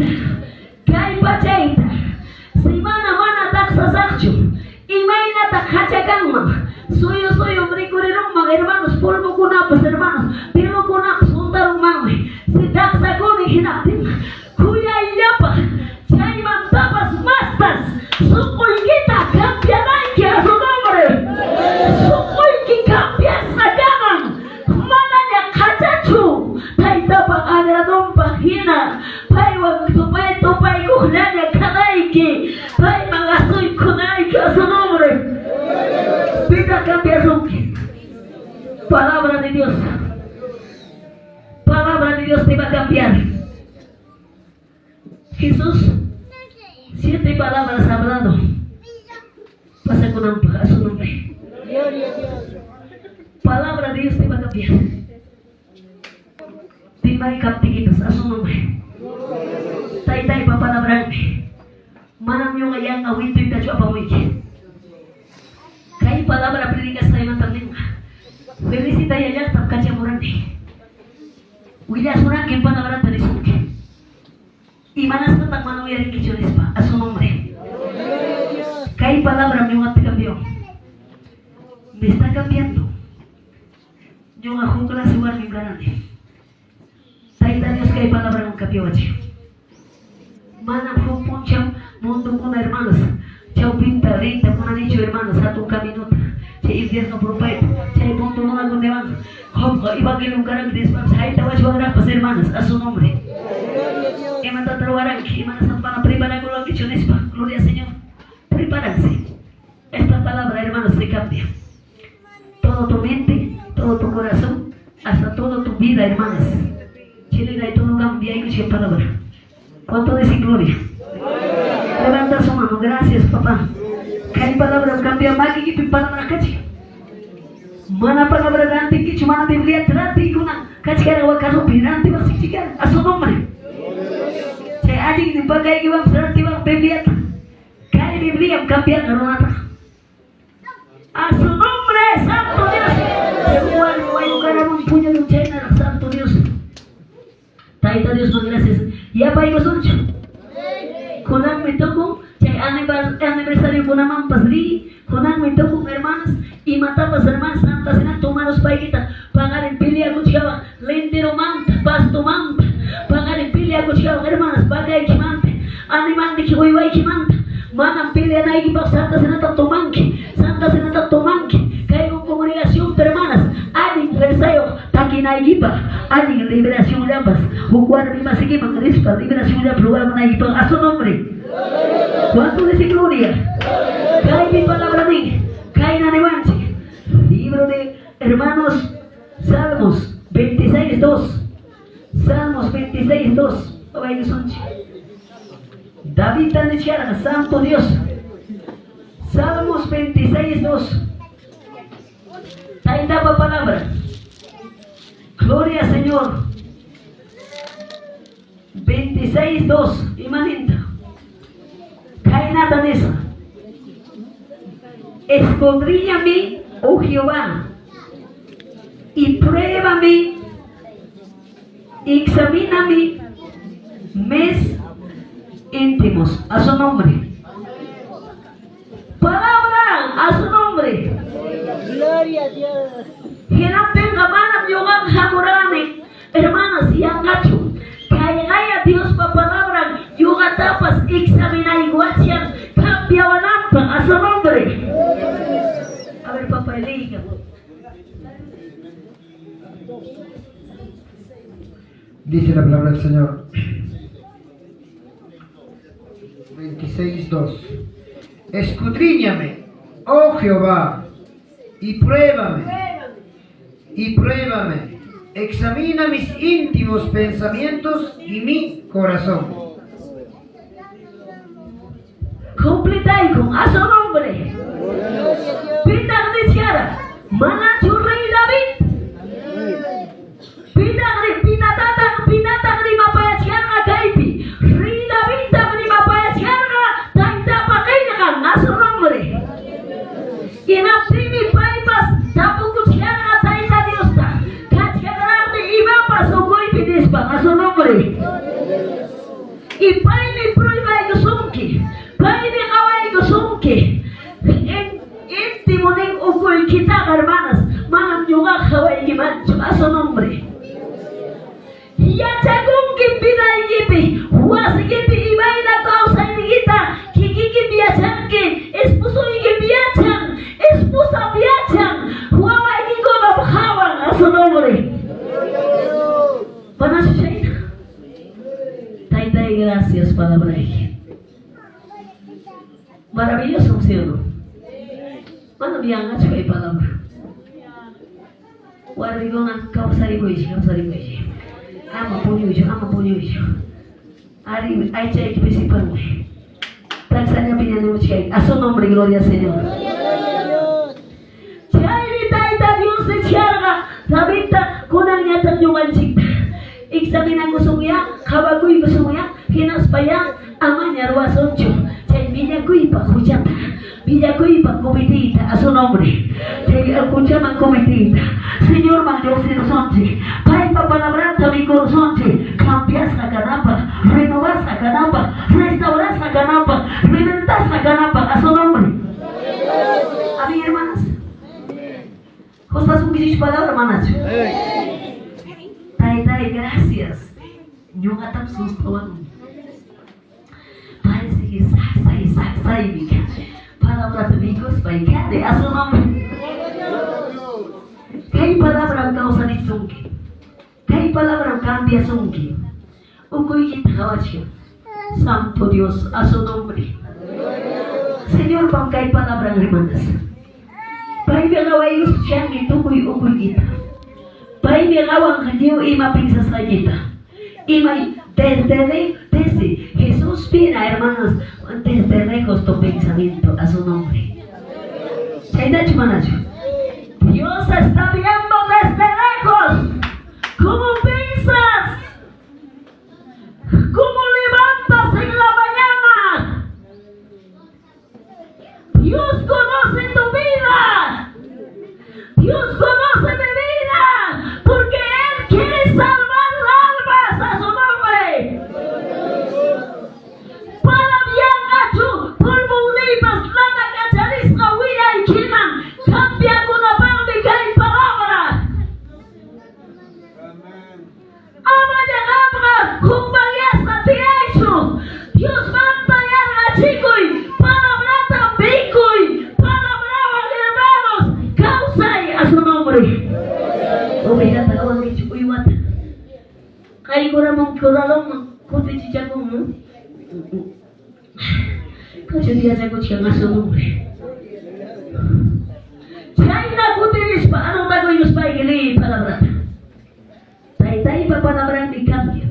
Hinaptinta kay pachayta simana mana taqsasaqchu, imaynataq hacha kanman, suyu suyum rikurirunman, hermanos, polvokunapas, hermanos, pelokunapas huntarunmanmi. Si taqsakuni hinaptinqa kuyayllapaq chaymantapas mastas sunquykita cambianayki a su nombre. Sunquyki cambiasqa kanan, manaña qachachu taytapa agradonpaq hina paywan tupay tupaykuqllaña kanayki, payman asuykunayki a su nombre. Pitaq cambiasunki? Palabra de Dios. Palabra de Dios te va a cambiar. Jesús siete palabras ha hablado. Pasakunanpaq a su nombre. Palabra de Dios te va a cambiar. Pimay kaptikipas a su nombre. Taytaypa palabranmi. Manam ñuqa yanqa wintuytachu apamuyki. Kay palabra predicasqaymantam ninqa. Felicitaya llaqtam kachamurani. Willasurankim palabrata nisunki. Imanasqataq mana uyarinkichu nispa a su nombre. Kay palabram ñuqata cambió. Me está cambiando. Ñuqa huk clase warmim karani. Tayta Dios kay palabrawan cambiawachik. Manam huk punchaw mundukuna hermanos chawpinta riyta munanichu hermanos hatun caminota chay infierno purupayta chay mundo runakunawan Jobqa evangelio karanki nispapas haytawachwanraqpas hermanos a su nombre. Imatataq ruwaranki? Imanasqataq mana preparakurwankichu nispa. Gloria al Señor. Prepárense. Esta palabra, hermanos, se cambia. Todo tu mente, todo tu corazón, hasta toda tu vida, hermanas. Chilena y todo cambia y palabra. ¿Cuánto dice gloria? Levanta su mano. Gracias, papá. Kay palabra cambia makikipi palabra kachi. Mana palabra rantinkichu, mana Biblia rantiykuna kachkara wakarupi rantiwaq chikchikara a su nombre. Chay allin pakaykiwanpas rantiwaq Bibliata. Kay Bibliam cambiarqa runata. A su nombre, Santo Dios. Warmi wayukaramun puñuyun chaynaraq Santo Dios. Tayta Diosman gracias. Yapaykusunchu. Kunanmi tukun chay aniversariokunamanpas riy. Kunanmi tukun hermanos imatapas hermanos Santa Cena tomaruspaykita paqarin peleakuchkawaq lenteromanta, pastomanta, paqarin peleakuchkawaq hermanas vacaykimanta, animalniki uywaykimanta. Manam peleanaykipaq Santa Cenata tomanki, Santa Cenata tomanki. Kay congregación hermanas, allin fuerzayuq takinaykipaq, allin liberacionllapas, huk warmi masikiman rispa liberacionllapas ruwamunaykipaq a su nombre. ¿Cuánto dice gloria? Kaypi palabra nin, kayna niwanchik. Libro de hermanos Salmos 26, 2. Salmos 26, 2. Abaykusunchik. David nichkarqa, Santo Dios. Salmos 26, 2. Taytapa palabra. Gloria Señor. 26, 2. Imaninta. Khaynata nisqa. Escudriñame, oh Jehová, y pruébame, examíname mis íntimos. A su nombre. Palabra a su nombre. Gloria a Dios. Hinaptinqa manam ñuqaqa hamurani, hermanas, yanqachu. Kayqaya Diospa palabran ñuqatapas examinaykuwachkan cambiawananpaq a su nombre. A ver, papá, leíga. Dice la palabra del Señor. 26.2. Escudriñame, oh Jehová, y pruébame, y pruébame. Examina mis íntimos pensamientos y mi corazón. Completayku a su nombre. Pitaq nichkara, manachu rey David? Pitaq pinatataq pinataq rimapayachkarqa kaypi? Rey Davidtaq rimapayachkarqa taytapa qillqan a su nombre. Hinaptinmi paypas tapukuchkarqa Tayta Diosta. Kachkanraqmi imapas ukuypi nispa a su nombre. Y paymi pruebaykusunki. Paymi qawaykusunki. Íntimo nin ukuykitaqa, hermanas, manam ñuqaqa qawaykimanchu. A su nombre. Yachakunkim vidaykipi, wasiykipi imayna kawsayniykita kikikim yachanki, esposoykim yachan, esposam yachan, wawaykikunam qawan. A su nombre. Manachu chayna? Taytay, gracias palabrayki. Maravilloso, ¿sí o no? Manam yanqachu kay palabra. Warmikuna kawsarikuychik, kawsarikuychik. Ama puñuychu, ama puñuychu. Ari aychayki pisipanmi. Taksallapiña nimuchkayki. A su nombre, gloria al Señor. Chaymi Tayta Dios nicharqa Davidta kunanñataq ñuqanchikta. Examinakusunyá, qawakuykusunyá, hinaspayá amaña ruwasunchu chay millakuypaq huchata, millakuypaq cometiyta. A su nombre. Chay huchaman cometiyta. Señorman lluqsirusunchik. Paypa palabranta mikurusunchik. Cambiasqa kanapaq, renovasqa kanapaq, restaurasqa kanapaq, reventasqa kanapaq. A su nombre. Amén, hermanas. Gustasunkichik palabra, manachu? Taytay, gracias. Ñuqatam sustawan. Parece que saksay, saksaymi palabrata mikuspay kani. A su nombre. Kay palabram kawsarisunki. Kay palabram cambiasunki. Ukuykita qawachkan. Santo Dios, a su nombre. Señorpam kay palabran, hermanas. Paymi qawaykuschanki tukuy ukuykita. Paymi qawan lliw ima pensasqaykita. Ima desde Jesús mira, hermanos, desde lejos tu pensamiento. A su nombre. Chaynachu manachu? Dios está viendo desde lejos. ¿Cómo piensas? ¿Cómo levantas en la mañana? Dios conoce tu vida. Dios conoce mi vida. Porque Él quiere salvar almas. A su nombre. Manam yanqachu pulmonnipas nana kacharisqa willaykiman cambiakunapaqmi kay palabra. Amaña qamqa hukmanyasqa tiyaychu. Diosmanta yarqachikuy, palabrata mikuy, palabrawan, hermanos, kawsay. A su nombre. Ovejata qawankichu uywata. Qaykuramun corralonman kutichichakunman. Kachu yachakuchkan. A su nombre. Chayna kutirispa anotakuyuspayki liy palabrata. Taytaypa palabranmi cambia.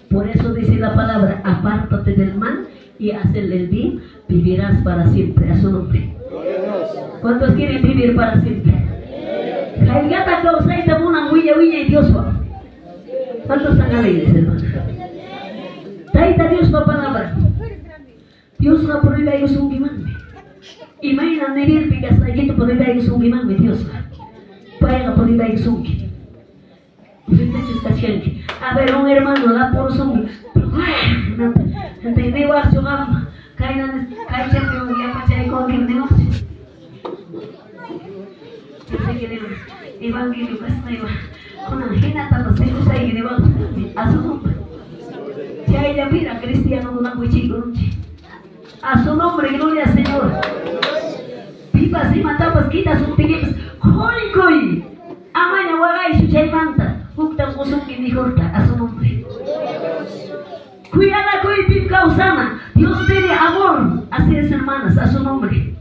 Por eso dice la palabra, apártate del mal y haz el bien, vivirás para siempre. A su nombre. ¿Cuántos quieren vivir para siempre? Haykata kawsayta munan wiña wiñay Dioswan? ¿Cuántos están alegres, hermano? Tayta Diospa palabra. Diosqa pruebaykusunkimanmi. Imayna nivelpi kasqaykita pruebaykusunkimanmi Diosqa. Payqa pruebaykusunki. Frentechus kachkanki. A ver, un hermano lapurusunki. Niwaqchu qam kayna kaychapi yapachaykunki niwaqchu? Evangelio kasqaywan kunan hinatapas rikusayki niwaqchu? A su nombre. Chayllapira cristianokunan wichiykurunchik. A su nombre, gloria al Señor. Pipas imatapas kitasuptikipas quykuy. Amaña waqaychu chaymanta. Huktam qusunki mejorta. A su nombre. Kuyanakuypim kawsana. Dios tiene amor. Así es, hermanas, a su nombre.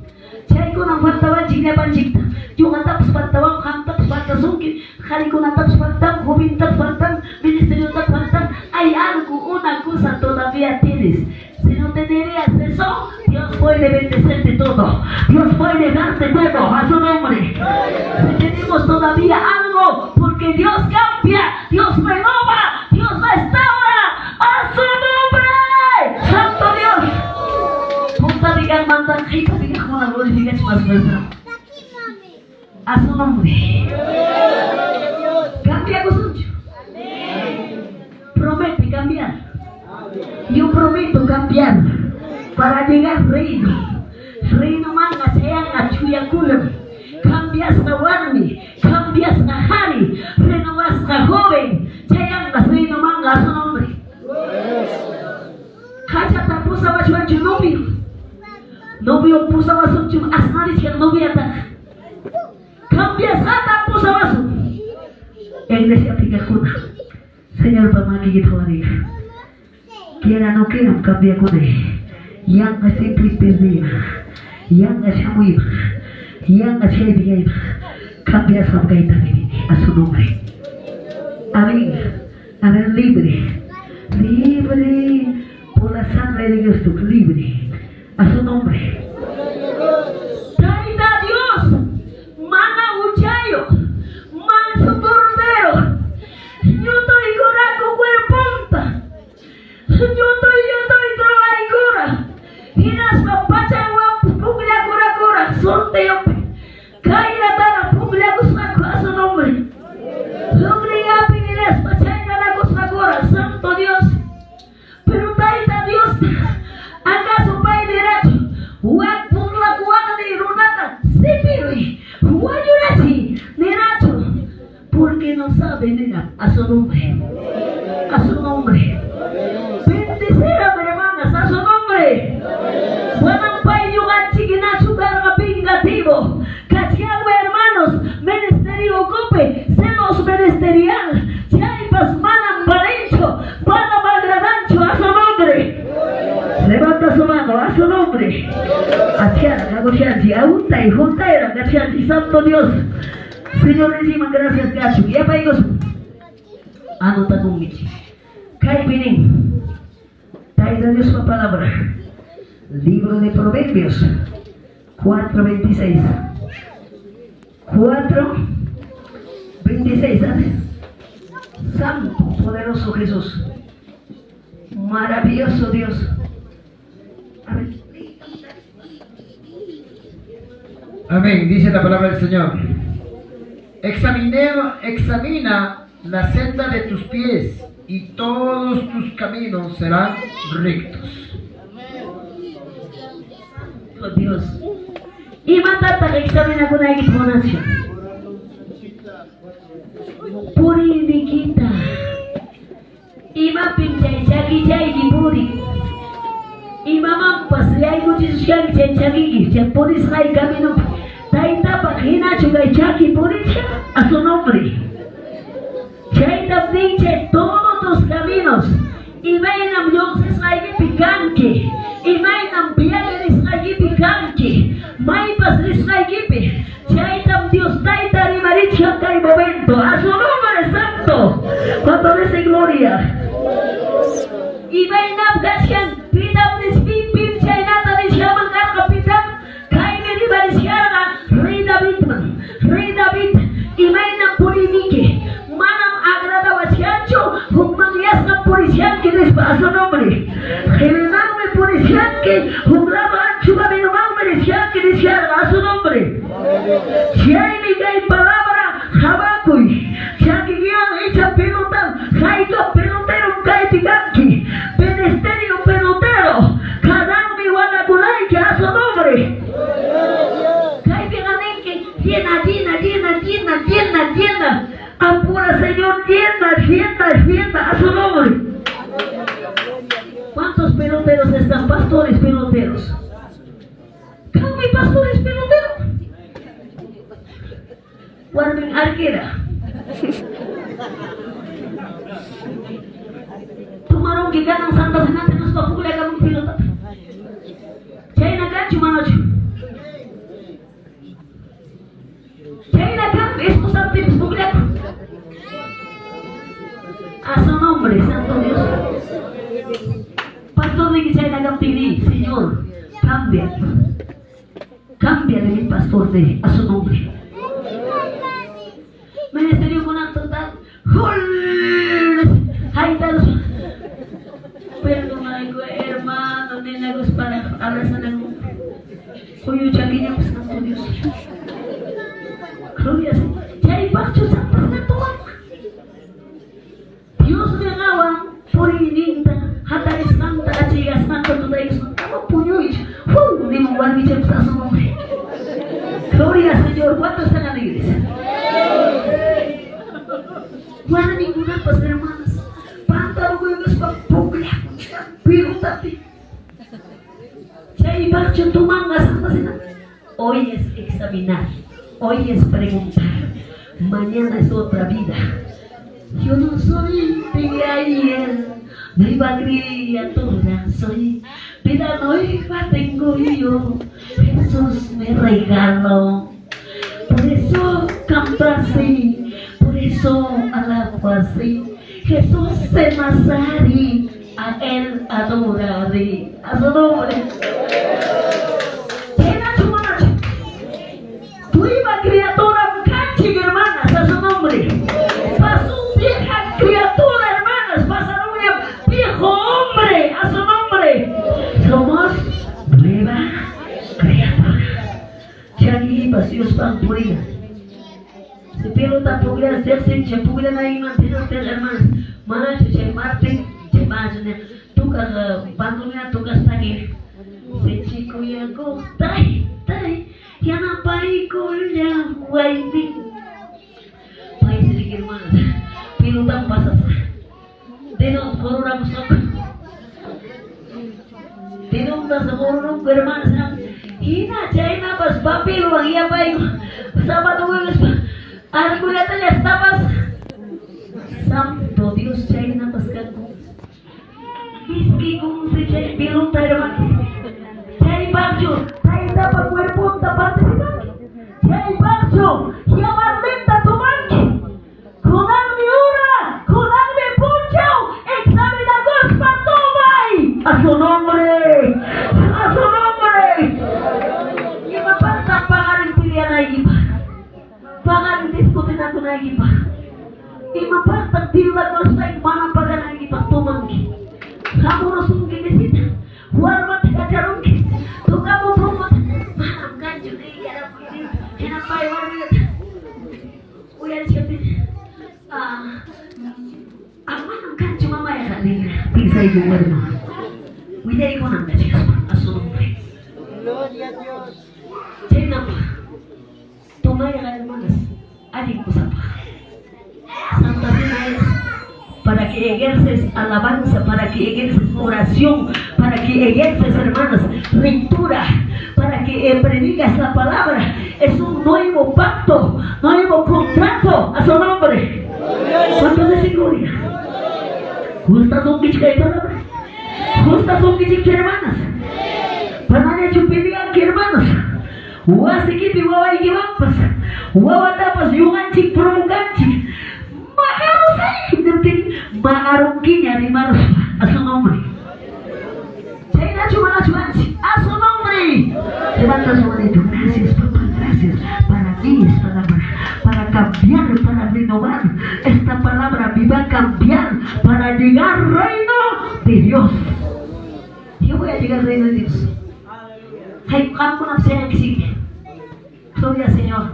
Chaykunam faltawanchik llapanchikta. Ñuqatapas faltawan, qamtapas faltasunki, qharikunatapas faltan, joventas faltan, ministeriotapas faltan. Hay algo, una cosa todavía tienes. Si no tendrías eso, Dios puede bendecirte todo. Dios puede darte todo. A su nombre. Si tenemos todavía algo, porque Dios cambia, Dios renova, Dios restaura. A su nombre. Santo Dios. Puntapi kaqmantan qhipapi kaqkuna glorificachu más nuestra. A su nombre. Cambiakusunchu. Promete cambiar. Yo prometo cambiar para llegar reino. Reinomanqa chayanqa chuyakunam. Cambiasqa warmi, cambiasqa qhari, renovasqa joven, chayanqa reinomanqa. A su nombre. Qachata pusawachwanchu novio. Novio pusawasunchu asnarichkan noviataqa. Cambiasqata pusawasun. Iglesiapi kaqkuna, Señorpa makiykita qhawariyqa. Quiera no quieran cambiakunay. Yanqa simple perdiyman. Yanqa shamuyman. Yanqa chaypi kayman. Cambiasqam kayta vivini. A su nombre. Amén. A ver, libre. Libre por la sangre de Cristo. Libre. A su nombre. Tayta Dios, mana huchayuq, manso cordero, ñutuykuraku cuerponta, ñutuy ñutuy troaykura, hinaspa pachanwanpas pukllakurakura sorteopi, kaynatara pukllakusqaku. A su nombre. Hukningapi hinaspa chaynanakusqakura, Santo Dios. Pero Tayta Dios, ¿acaso pay nirachu, wak burlakuwaqniy runata sipiruy, wañurachiy nirachu? Porque no sabe, nira. A su nombre. A su nombre. Bendecir a hermanas, a su nombre. Manam pay ñuqanchik hinachu karqa vengativo. Kachkanmi, hermanos, ministerio ukupi, celos ministerial. Chaypas manam valenchu, manam agradanchu. A su nombre. Levanta su mano, a su nombre. Achara, kagushanchi, aguntay, juntayra, kachanchi, Santo Dios. Señor, decimos gracias, kachun. Yapaykos. Anotakunkichik. Kaypi nin, Tayta Diospa palabra. Libro de Proverbios 4.26. 4.26, ¿sabes? Santo, poderoso Jesús. Maravilloso Dios. A ver. Amén, dice la palabra del Señor. Examina la senda de tus pies y todos tus caminos serán rectos. Oh, Dios. Imatataq examinakunaykita munashan? Puriyniykita. Imapim chay chakichayki purin. Imamanpas yaykuchisushkanki chay chakiyki, chay purisqay caminopi. Taytapaq hinachu kay chaki purichkan? A su nombre. Chaytam nin todos tus caminos. Imaynam lluqsisqaykipi kanki. Imaynam viaje risqaykipi kanki. Maypas risqaykipi. Chaytam Dios Tayta rimarichkan kay momento. A su nombre, santo. Cuando dice gloria. Imaynam kachkan pitam nispim pim chaynata nishaman karqa pitam kaymi rimarishkarqa Rey Davidman. Rey David, imaynam puriniki manam agradawachkanchu, hukmanyasqam purishanki nispa. A su nombre. Qhirimanmi purishanki, huk lado ancho caminomanmi rishanki nisharqa. A su nombre. Chaymi kay palabra habakuy. Chakikiwan icha pelotan, hayka pelotero kaypi kanki. Ministerio pelotero. Kananmi wanakunayki. A su nombre. Kaypiqa ninki, llena, llena, llena, llena, llena, llena. Apura, Señor, llena, llena, llena. A su nombre. ¿Cuántos peloteros están? Pastores peloteros. ¿Cómo pastores peloteros? Warmin arquera. Tomaron que ganan Santa Cenante nos va a un pelota. Chayna kanchu manachu. Chayna kan estos santos pukllaku. A su nombre, Santo Dios. Pastor de que chayna kaptini, Señor, cambia. Cambia de mi pastor de a su nombre. Ministerio con total. Gol. Haytaros. Perdonayku, hermano, nenagos para abrazar Kuyu chakiña Santo Dios. Gloria. Chaypaqchu Santa Santo. Dios me qawan puriyninta hatarisqanta. Pregúntate. Chaypaqchu tumanqa Santa Cena? Hoy es examinar, hoy es preguntar. Mañana es otra vida. Yo no soy de ayer, nueva criatura soy, vida nueva tengo yo, Jesús me regaló. Por eso canto así, por eso alabo así. Jesús de Nazaret, a él adoraré. A su nombre. Chaynachu manachu? Nueva criatura kanchik, hermanas, a su nombre. Pasó vieja criatura, hermanas, pasaron un viejo hombre, a su nombre. Somos nueva criatura. Chaypas Diospan purina. Si pelota puglan, seqsincha puglanayman hermanas. Manachu chay Martín, chay manachu tukaq bandoneón tukasqanki. Sinchikuyakuq taytay yanapaykullawaymi. Paysi riki, hermanas, pelotan pasasqa. Dedon qururamusqaku. Dedontas qururunku, hermanas. Hina chaynapas papelwan yapayku sábado jueves arculatañas tapas. Santo Dios, chaynapas kanku. Miskiykunsi chay pelota, hermanas. Chaypaqchu taytapa cuerponta participanki? Chaypaqchu yawarninta tomanki? Kunanmi hora, kunanmi punchaw, examinakuspa tomay. A su nombre, a su nombre. Imapaqtaq paqarin peleanaykipaq? Paqarin discutinakunaykipaq? Imapaqtaq tildakuspayki mana paganaykipaq tomanki? Hamurusunki visita, warmata kacharunki, tukamu punkuta, manam kanchu hinapay warmita uyarichkaptin, manam kanchu mamayqa ninqa, pinsayku warma. Willaykunan kachkaspa, a su nombre. Gloria a Dios. Chaynapaq tomayqa, hermanas, allin kusapaq. Santa Cena es para que ejerces alabanza, para que ejerces oración, para que ejerces, hermanas, lectura, para que predicas la palabra. Es un nuevo pacto, nuevo contrato, a su nombre. ¿Cuántos dicen gloria? Gustasunkichik kay palabra? Gustasunkichik, hermanas? Panañachu peleanki, hermanos? Wasikipi wawaykiwanpas, wawatapas ñuqanchik provocanchik. Maqarusayki niptin maqarunkiña rimaruspa, a su nombre. Chaynachu manachu anchik? A su nombre. Levanta su manito. Gracias, papá, gracias. Para mí es palabra, para cambiar, para renovar. Esta palabra me va a cambiar para llegar al reino de Dios. Yo voy a llegar al reino de Dios. Hay qamkunap sayankichik. Gloria al Señor.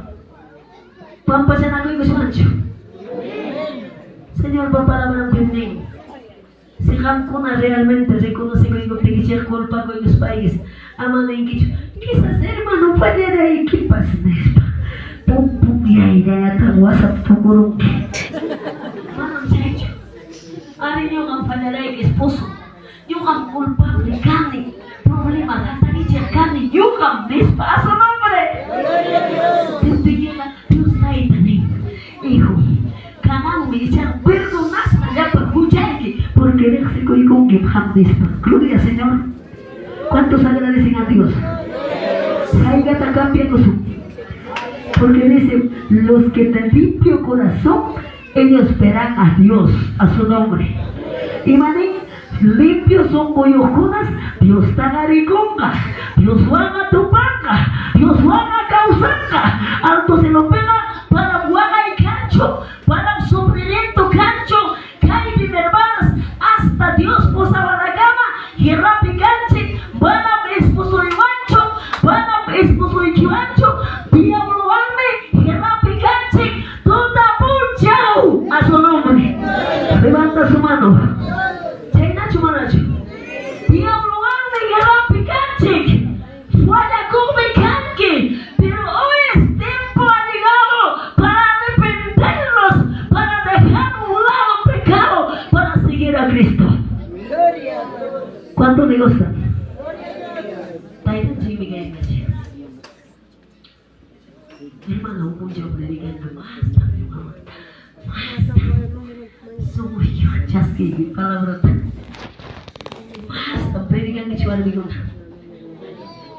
Pampachanakuykusunanchu. Señor, palabra nin. Si qamkuna realmente reconocekuykusqaykichik culpakuykuspaykichik, ama ninkichu, quizás hermano fallaraykipas nispa. Pum pum yayllayata WhatsApp tukurunki. Manam chaychu. Ari, ñuqam fallarayki, esposo. Ñuqam culpable kani. Problema hatarichiq kani ñuqam nispa, a su nombre. Gloria a Dios. Dios Dios tayta nin. Hijo, kananmi ichaqa perdonasqa llapa huchayki porque riqsikuykunki qam nispa. Gloria al Señor. ¿Cuántos agradecen a Dios? Haykata cambiakusun. Porque dice, los que de limpio corazón, ellos verán a Dios, a su nombre. Y manin, limpios sunquyuqkunas, Diostaqa rikunqa, Dioswanqa tupanqa, Dioswanqa kawsanqa. Alto cielopiqa manam waqay kanchu, manam sufrimiento kanchu. Kaypim, hermanas, hasta Dios pusawanakama guerrapi kanchik, manam esposoywanchu, manam esposoykiwanchu, diablowanmi guerrapi kanchik tuta punchaw, a su nombre. Levanta su mano. Chaynachu manachu? Diablowanmi guerrapi kanchik. Fallakuqmi kanki. Pero hoy es tiempo ha llegado para arrepentirnos, para dejar a un lado el pecado, para seguir a Cristo. Gloria a Dios. ¿Cuánto le gusta? Taytanchikmi kaykachi. Hermano, un puncho predicando más, más, sunquykiwan chaskiyki palabrata. Masta predicankichik warmikuna.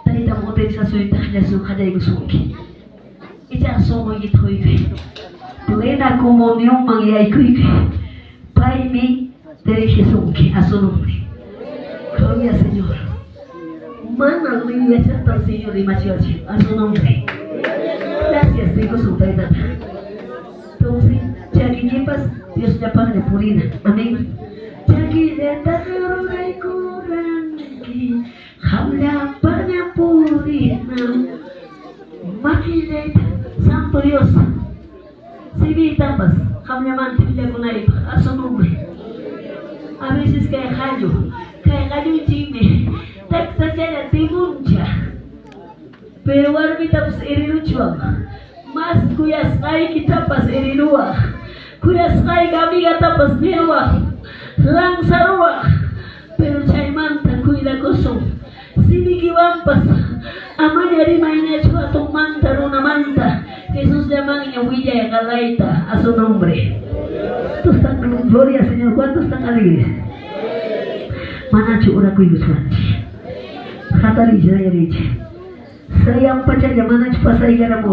Taytan utilizasuyta qallaykusunki. Ichaqa sunquykita quykuy. Plena comunionman yaykuykuy. Paymi dirigisunki a su nombre. Gloria al Señor. Mana yachaspa el Señor rimachiwachi a su nombre. Gracias, digo su taytata. Entonces, chakikipas Diosllapaqlla purina. Amén. Chakillata ruraykuranki, qamllapaqlla purina. Makillayta, Santo Dios. Simiytapas, qamllamanta willakunaypaq a su nombre. A veces kay qallu, kay qallunchikmi taksachalla timuncha. Pero warmitapas heriruchwan. Mas kuyasqaykitapas heriruwaq. Kuyasqayki amigatapas niruwaq. Lanzaruwaq. Pero chaymanta cuidakusun. Simikiwanpas amaña rimayñachu hatunmanta runamanta. Jesús llamanña willay qalayta a su nombre. ¿Cuántos están, gloria Señor, cuántos están alegres? Manachu orakuykuchwanchik. Hatarich, sayarich. Sayan pachalla manachu pasaykaramu.